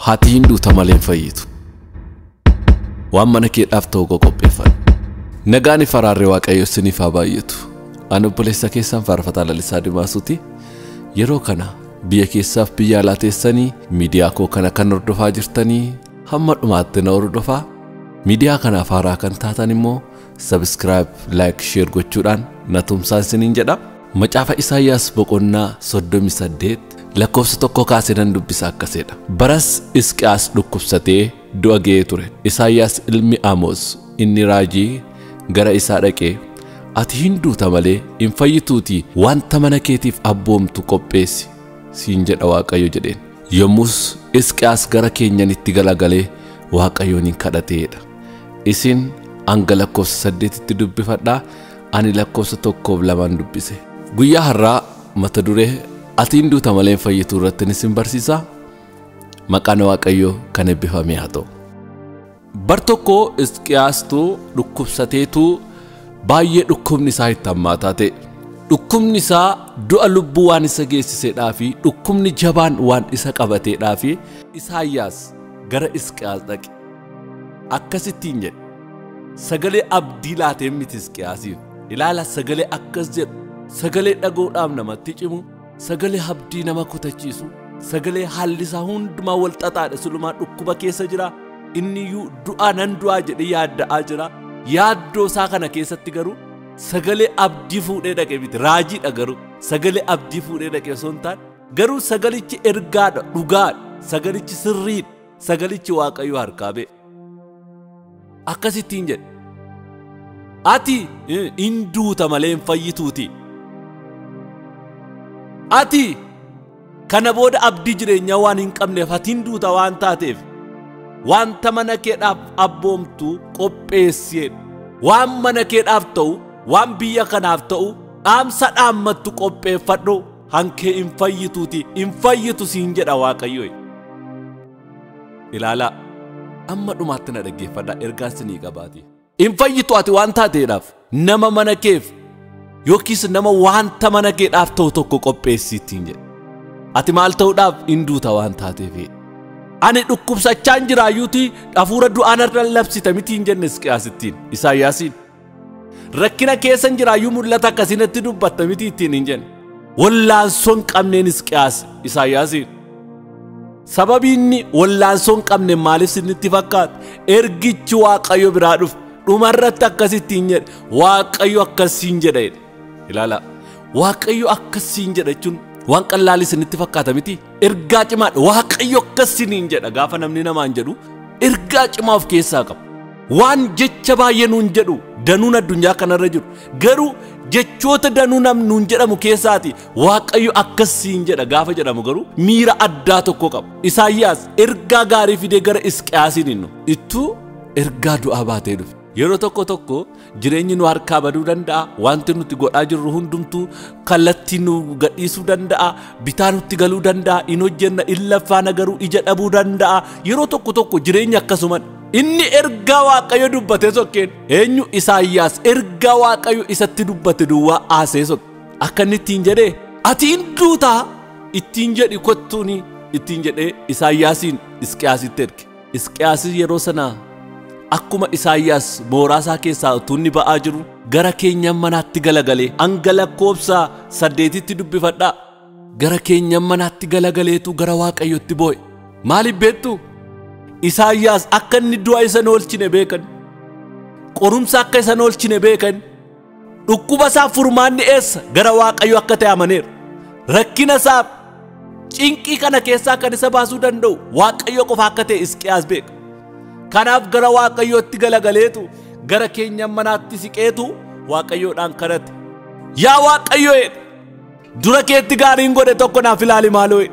Haati hin duuta malee hin fayyitu. Waan mana keedhaaf ta'u qopheeffadhu. Nagaan faraarree Waaqayyo isiniif haa baay'atu. Ani obboleessa keessan Faarfataa Lalisaa Dimaasuuti. Yeroo kana biyya keessaaf biyya alaa teessanii miidiyaa koo kana kan hordofaa jirtanii hamma dhumaatti na hordofaa. Miidiyaa kanaaf haaraa kan taatan immoo subscribe, like, share gochuudhaan na tumsaa isiniin jedha. Macaafa Isaayyaas boqonnaa 38 lakkoofsa 1 kaasee nan dubbisa akkaseedha. Baras Hisqiyaas dhukkubsatee du'a ga'ee ture. Isaayyaas ilmi Amoos inni raajii gara isaa dhaqee, ati hin duuta malee hin fayyituutii wanta mana keetiif abboomtu qopheessi siin jedha Waaqayyo jedheen. Yommus Hisqiyaas gara keenyanitti galagalee Waaqayyoon hin kadhateedha. Isin hanga lakkoofsa 8tti dubbifadhaa, ani lakkoofsa 1 fi 2 dubbise. Guyyaa har'aa mata duree ati hin duuta malee hin fayyitu irratti isin barsiisa. Maqaan Waaqayyoo kan eebbifame haa ta'u. Bar tokko Hisqiyaastuu dhukkubsateetu baay'ee dhukkubni isaa itti hammaataa ta'e. Dhukkubni isaa du'a lubbuu waan isa geessiseedhaa fi dhukkubni jabaan waan isa qabateedhaa fi Isaayyaas gara Hisqiyaas dhaqe. Akkasittiin jedhe. Sagalee abdii laatee miti Hisqiyaasiif. Ilaala, sagalee akkas jedhu, sagalee dhagoodhaaf namatti cimu, sagalee abdii nama kutachiisu, sagalee haalli isaa hundumaa wal xaxaadha. Sulumaa dhukkuba keessa jira. Inni iyyuu du'aa nan du'aa jedhee yaadda'aa jira. Yaaddoo isaa kana keessatti garuu sagalee abdii fuudhee dhaqe miti. Raajiidha garuu sagalee abdii fuudhee dhaqe osoo hin taane, garuu sagalichi ergaadha, dhugaadha, sagalichi sirriidha, sagalichi Waaqayyo harkaa ba'e. Akkasittiin jedhe. Ati hin duuta malee hin fayyituuti. Ati kana booda abdii jireenyaa waan hin qabneef ati hin duuta waan taateef wanta mana keedhaaf abboomtu qopheessi. Waan mana keedhaaf ta'u, waan biyya kanaaf ta'u, dhaamsa dhaammattu qopheeffadhu. Hankee hin fayyituuti, hin fayyitu siin jedha Waaqayyo. Ilaalaa, amma dhumaatti na dhaggeeffadhaa, ergaa isinii qabaati. Hin fayyitu ati waan taateedhaaf nama mana keef yookiis nama wanta mana keedhaaf ta'u tokko qopheessi ittiin jedhe. Ati maal ta'uudhaaf hin duuta waan taateef. Ani dhukkubsachaan jiraayyuuti hafuura du'aan irra labsita miti hin jenne Hisqiyaasittiin. Isaayyaasiin. Rakkina keessan jiraayyuu mul'ata akkasitti dubbatta miti ittiin hin jenne. Wallaansoo hin qabneen Hisqiyaas Isaayyaasiin. Sababii inni wallaansoo hin qabne maaliif isinitti fakkaata? Ergichi Waaqayyo biraa dhufe. Dhumarratti akkasittiin jedhe. Waaqayyo akkasiin jedha jedhe. Ilaala. Waaqayyo akkasiin jedha jechuun waan qallaalii isinitti fakkaata miti. Ergaa cimaadha. Waaqayyo akkasiin jedha gaafa namni namaan jedhu ergaa cimaa of keessaa qaba. Waan jecha baay'ee nuun jedhu danuun addunyaa kanarra jiru. Garuu jechoota danuu nuun jedhamu keessaati Waaqayyo akkasiin jedha gaafa jedhamu garuu miira addaa tokko qaba. Isaayyaas ergaa gaarii fidee gara Hisqiyaasiin hinnu. Ittuu ergaa du'aa baatee dhufe. Yeroo tokko tokko jireenyi nu harkaa baduu danda'a. Wanti nuti godhaa jirru hundumtuu kallattii nu gadhiisuu danda'a. Bitaa nutti galuu danda'a. In hojjenna, in laffaana garuu ija dhabuu danda'a. Yeroo tokko tokko jireenyi akkasumadha. Inni ergaa Waaqayyo dubbate sokkeen eenyu? Isaayyaas ergaa Waaqayyo isatti dubbate duwwaa haasee sokke. Akka inni ittiin jedhee ati hin duutaa ittiin jedhi kottuuni ittiin jedhee Isaayyaasiin Hisqiyaasitti erge. Hisqiyaas yeroo sana akkuma Isaayyaas mooraa isaa keessaa utuu inni ba'aa jiru gara keenyan manaatti galagalee hanga lakkoofsa 8tti dubbifadhaa. Gara keenyan manaatti galagaleetu gara Waaqayyotti boo'e. Maaliif beektu? Isaayyaas akka inni du'a isa oolchine beekan, qorumsa akka isa oolchine beekan, dhukkuba isaaf furmaanni eessa gara Waaqayyo akka ta'e amaneera. Rakkina isaaf cinqii kana keessaa kan isa baasuu danda'u Waaqayyo qofa akka ta'e Hisqiyaas beeka. Kanaaf gara Waaqayyootti galagaleetu gara keenyan manaatti siqeetu Waaqayyoodhaan kadhate. Yaa Waaqayyo, dura keetti gaariin godhe tokko naaf ilaali maaloo.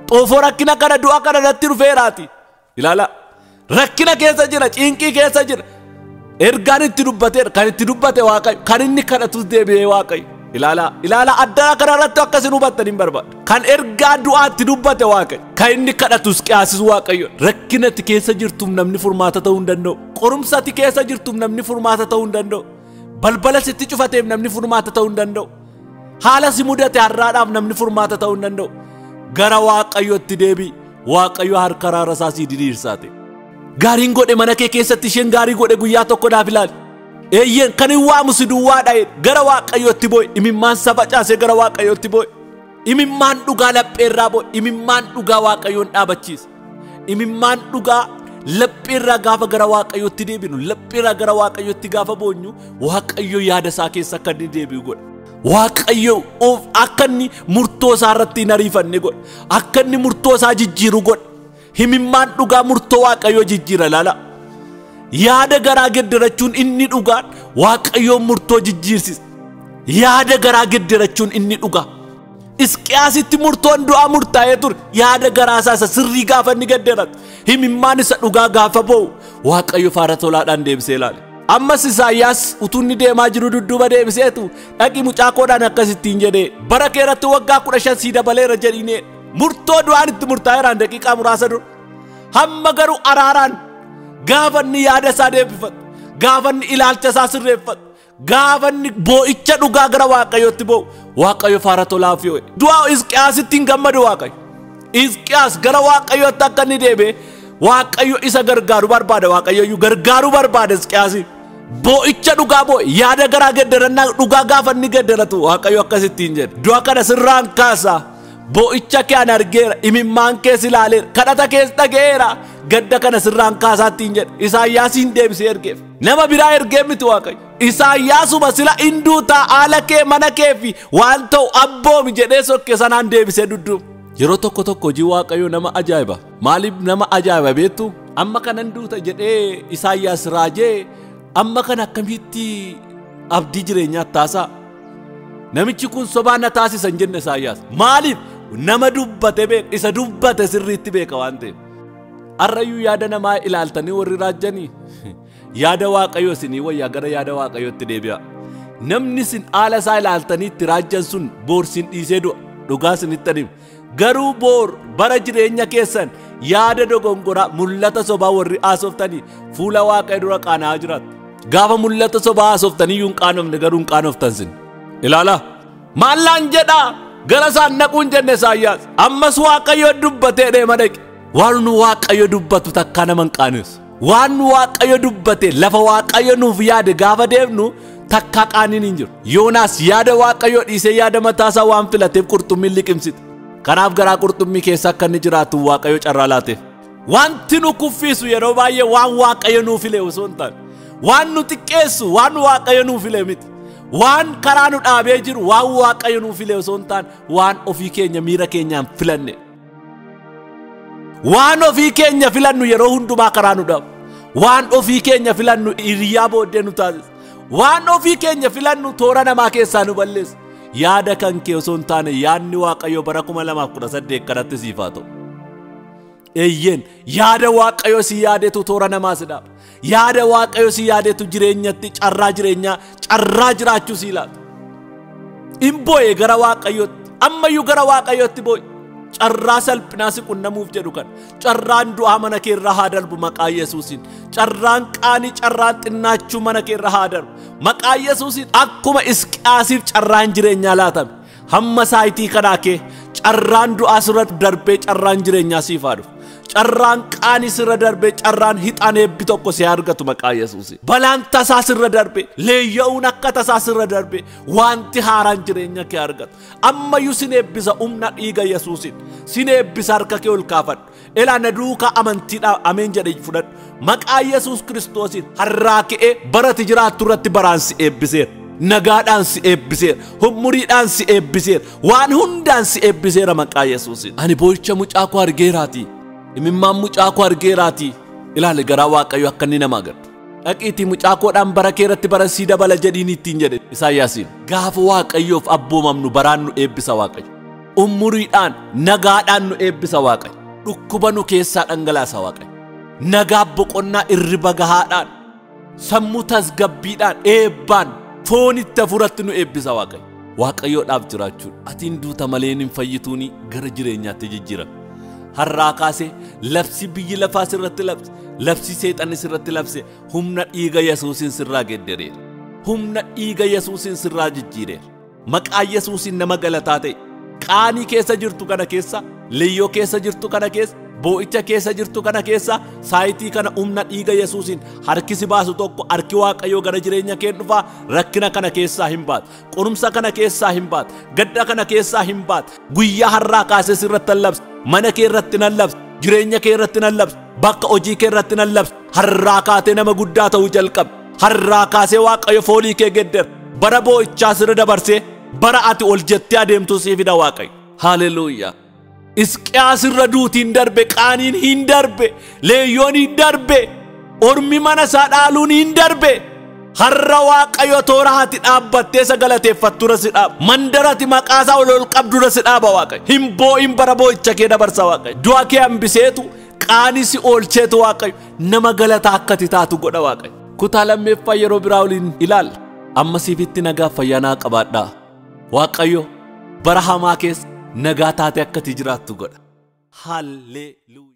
Xoofoo rakkina kana du'a kana irratti dhufeeraati. Ilaala, rakkina keessa jira, cinqii keessa jira. Ergaan itti dubbateera, kan itti dubbate Waaqayyo, kan inni kadhatus deebi'ee Waaqayyo. Ilaala, ilaala, addaa kana irratti akkasin hubattan hin barbaadu. Kan ergaa du'aatti dubbate Waaqayyo, kan inni kadhatus qiyaasis Waaqayyo. Rakkina ati keessa jirtuuf namni furmaata ta'uu hin danda'u. Qorumsa ati keessa jirtuuf namni furmaata ta'uu hin danda'u. Balbala sitti cufateef namni furmaata ta'uu hin danda'u. Haala si mudate har'aadhaaf namni furmaata ta'uu hin danda'u. Gara Waaqayyotti deebi'i. Waaqayyo harka araara isaa sii diriirsaate. Gaariin godhe mana kee keessatti isheen gaarii godhe guyyaa tokko naaf ilaali. Eeyyeen kan hin waamu si duwwaadha gara Waaqayyootti boo'e. Imimmaan isa facaasee gara Waaqayyootti boo'e. Imimmaan dhugaa lapheerraa boo'e. Imimmaan dhugaa Waaqayyoon dhaabachiisa. Imimmaan dhugaa lapheerraa gaafa gara Waaqayyootti deebinu, lapheerraa gara Waaqayyootti gaafa boonyu, Waaqayyo yaada isaa keessa akka inni deebi'u godha. Waaqayyo akka inni murtoo isaa irratti hin ariifanne godha. Akka inni murtoo isaa jijjiiru godha. Imimmaan dhugaa murtoo Waaqayyoo jijjiira laala. Yaada garaa geddarachuun inni dhugaan Waaqayyoon murtoo jijjiirsisa. Yaada garaa geddarachuun inni dhugaa. Hisqiyaasitti murtoon du'aa murtaa'ee ture. Yaada garaa isaa isa sirrii gaafa inni geddaratu, imimmaan isa dhugaa gaafa boo'u, Waaqayyo faara tolaadhaan deebisee ilaale. Ammas Isaayyaas utuu inni deemaa jiru dudduuba deebiseetu dhaqi mucaa koodhaan akkasittiin jedhee bara kee irratti waggaa 15 sii dabaleera jedhinee murtoo du'aan itti murtaa'eeraan daqiiqaa muraasa dura. Hamma garuu araaraan gaafa inni yaada isaa deebifatu, gaafa inni ilaalcha isaa sirreeffatu, gaafa inni boo'icha dhugaa gara Waaqayyootti boo'u, Waaqayyo faara tolaaf yoo du'a Hisqiyaasitti hin gammadu Waaqayyo. Hisqiyaas gara Waaqayyootti akka inni deebi'e Waaqayyo isa gargaaru barbaada. Waaqayyo iyyuu gargaaruu barbaada Hisqiyaasi. Boo'icha dhugaa boo'e, yaada garaa geddarannaa dhugaa gaafa inni geddaratu Waaqayyo akkasittiin jedhe. Du'a kana sirraan kaasa. Boo'icha kee an argeera, imimmaan kees ilaaleera, kadhata kees dhaga'eera, gadda kana sirraan kaasaattiin jedhe. Isaayyaasiin deebisee ergeef. Nama biraa ergee miti Waaqayyo. Isaayyaasuma sila hinduutaa haala kee mana kee fi waan ta'u abboomi jedhee sokke sanaan deebisee dudduuba. Yeroo tokko tokko hojii Waaqayyoo nama ajaa'iba. Maaliif nama ajaa'iba beektu? Amma kanan duuta jedhee Isaayyaas raajee amma kana akkamitti abdii jireenyaa taasaa? Namichi kun sobaa na taasisa hin jenne Isaayyaas. Maaliif? Nama dubbate beeka, isa dubbate sirriitti beeka waan ta'eef. Arrayyuu yaada namaa ilaaltanii warri raajjanii yaada Waaqayyoo isinii wayyaa gara yaada Waaqayyootti deebi'a. Namni isin haala isaa ilaaltanii itti raajjan sun boor sin dhiisee du'a. Dhugaa isinitti hima. Garuu boor bara jireenya keessan yaada dogongoraa mul'ata sobaa warri haasoftanii fuula Waaqayyoo dura qaana'aa jiraattu. Gaafa mul'ata sobaa haasoftanii iyyuu hin qaanofne garuu hin qaanoftan sin. Ilaalaa. Maallaan jedhaa gara isaan naquun jenne Isaayyaas. Ammas Waaqayyo dubbatee deema dhaqe. Waan Waaqayyo dubbatu takkaa nama hin qaanessu. Waan Waaqayyo dubbate lafa Waaqayyo nuuf yaade gaafa deemnu takkaa qaaniin hin jiru. Yoonaas yaada Waaqayyo dhiisee yaada mataasaa waan filateef qurxummiin liqimsite. Kanaaf garaa qurxummii keessa akka inni jiraatu Waaqayyo carraa laateef. Wanti nu kuffisu yeroo baay'ee waan Waaqayyo nuuf file osoo hin taane, waan nu xiqqeessu waan Waaqayyo nuuf file miti. Waan karaa nu dhaabee jiru waan Waaqayyo nuuf file osoo hin taane, waan ofii keenya miira keenyaan filanne. Waan ofii keenya filannu yeroo hundumaa karaa nu dhaabu. Waan ofii keenya filannu hiriyaa booddee nu taasisa. Waan ofii keenya filannu toora namaa keessaa nu balleessa. Yaada kan kee osoo hin taane yaadni Waaqayyoo bara 2018 kanatti siif haa ta'u. Eeyyeen yaada Waaqayyoo si yaadetu toora namaa si dhaaba. Yaada Waaqayyoo si yaadetu jireenyatti carraa jireenyaa carraa jiraachuu si laata. Hin boo'e gara Waaqayyootti, ammayyuu gara Waaqayyootti boo'e. Carraa salphinaa si qunnamuuf jedhu kan carraan du'aa mana kee irraa haa darbu maqaa Yesuusiin. Carraan qaanii carraan xinnaachuu mana kee irraa haa darbu maqaa Yesuusiin. Akkuma Hisqiyaasiif carraan jireenyaa laatame hamma saayitii kanaa kee carraan du'aa sirra darbee carraan jireenyaa siif haa dhufu. Carraan qaanii sirra darbee carraan hixaan eebbi tokko si argatu maqaa Yesuusiin. Balaan tasaa sirra darbee leeyya'uun akka tasaa sirra darbee wanti haaraan jireenya kee argatu. Ammayyuu sin eebbisa humna dhiiga Yesuusiin. Sin eebbisa harka kee ol kaafadhu. Ilaa na duukaa amantiidhaan ameen jedhee fudhadhu. Maqaa Yesuus Kiristoosiin har'aa ka'ee barati jiraattu irratti baraan si eebbiseera. Nagaadhaan si eebbiseera. Humuriidhaan si eebbiseera. Waan hundaan si eebbiseera maqaa Yesuusiin. Ani boo'icha mucaa koo argeeraatii. Imimmaan mucaa koo argeeraatii. Ilaali garaa Waaqayyoo akka inni nama agartu. Dhaqiitii mucaa koodhaan bara kee irratti bara sii dabala jedhiin ittiin jedhe Isaayyaasiin. Gaafa Waaqayyoof abboomamnu baraan nu eebbisa Waaqayyo. Umuriidhaan nagaadhaan nu eebbisa Waaqayyo. Dhukkuba nu keessaa dhangalaasa Waaqayyo. Nagaa boqonnaa irriba gahaadhaan, sammuu tasgabbiidhaan, eebbaan foonitti hafuuratti nu eebbisa Waaqayyo. Waaqayyoodhaaf jiraachuudha. Atiin duuta malee hin fayyituuni gara jireenyaatti jijjiirama. Har'aa kaasee labsi biyyi lafaa sirratti labse, labsi seexanni sirratti labse humna dhiiga Yesuusiin sirraa geddereera. Humna dhiiga Yesuusiin sirraa jijjiireera. Maqaa Yesuusiin nama galataa ta'e. Qaanii keessa jirtu kana keessa, leeyyoo keessa jirtu kana keessa, Boo'icha keessa jirtu kana keessa saayitii kana humna dhiiga Yesuusiin harki si baasu tokko harki Waaqayyoo gara jireenya kee dhufa. Rakkina kana keessaa hin baatu, qorumsa kana keessaa hin baatu, gadda kana keessaa hin baatu. Guyyaa har'aa kaasee sirratti nan labsa, mana kee irratti nan labsa, jireenya kee irratti nan labsa, bakka hojii kee irratti nan labsa. Har'aa kaatee nama guddaa ta'uu jalqabi. Har'aa kaasee Waaqayyo foolii kee geddera. Bara boo'ichaa sirra dabarsee bara ati ol jettee adeemtu sii fida Waaqayyo. Haleluuyaa. Hisqiyaas irra duutiin darbe, qaaniin hin darbe, leeyyoon hin darbe, ormi mana isaa dhaaluun hin darbe. Har'a Waaqayyo toora ati dhaabbattee isa galateeffattu si dhaaba. Mandara ati maqaa isaa ol ol qabdu si dhaaba Waaqayyo. Hin boo'in, bara boo'icha kee dabarsa Waaqayyo. Du'a kee hambiseetu, qaanii si oolcheetu Waaqayyo nama galataa akka ati taatu godha Waaqayyo. Kutaa lammeeffaa yeroo biraa waliin ilaalla. Amma siifitti nagaa fayyaanaa qabaadhaa. Waaqayyo bara hamaa keessa nagaa taate akka ati jiraattu godha. Halleluuyaa.